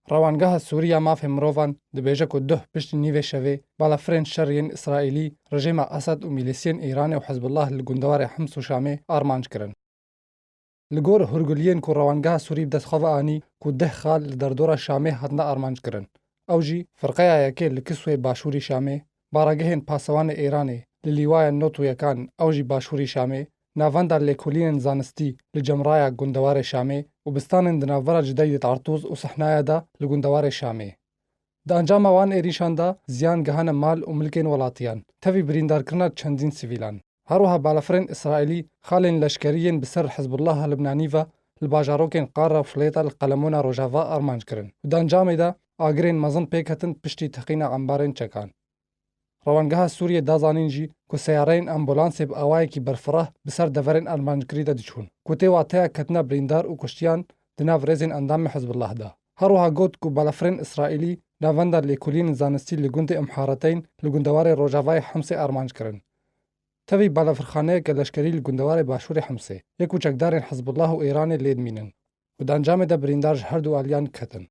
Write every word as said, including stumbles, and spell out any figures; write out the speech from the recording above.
Rewangeha Sûrî ya Mafê Mirovan dibêje ku duh piştî nîvê şevê balafirên şer yên Îsraîlî, rejêma Esed û mîlîsiyên Îranê û Hizbullah li gundewarê Hims û Şamê armanc kirin. Li gor hûrguliyên ku Rewangeha Sûrî bi dest xwe ve anî, ku deh xal li derdora Şamê hatine armanc kirin, ew jî firqeya yekê li Kiswê başûrî Şamê, baragehên pasewanê Îranê li lîwaya not û yekan, ew jî başûrî Şamê, navenda lêkolînên zanistî li cemraya gundewarê Şamê û bistanên di navbera Cideyê Tartûz û Sehnaya de li gundewarê Şamê. Di encama wan êrîşan de ziyan gihane mal û milkên welatiyan, tevî birîndarkirina çendîn sivîlan. Her wiha balafirên Îsraîlî xalên leşkerî yên bi ser Hizbullah Libnanî ve li bajarokên Qara û Filêta li Qelemona Rojava armanc kirin û di encamê de agirên mezin pêk hatin piştî teqîna embarên çekan. Rewangeha Sûriyê da zanîn jî ku seyareyên ambulansê bi awayekî berfireh bi ser deverên armanckirî de diçûn, ku tê wateya ketina birîndar û kuştiyan di nav rêzên endamê Hizbullah de. Her wiha got ku balafirên Îsraîlî navenda lêkolînên zanistî li gundê Imhareteyn li gundewarê rojavayê Himsê armanc kirin. Tevî balafirxaneyeke leşkerî li gundewarê başûrê Himsê yê ku çekdarên Hizbullah û Îranê lê dimînin û di encamê de birîndar ji her du aliyan ketin.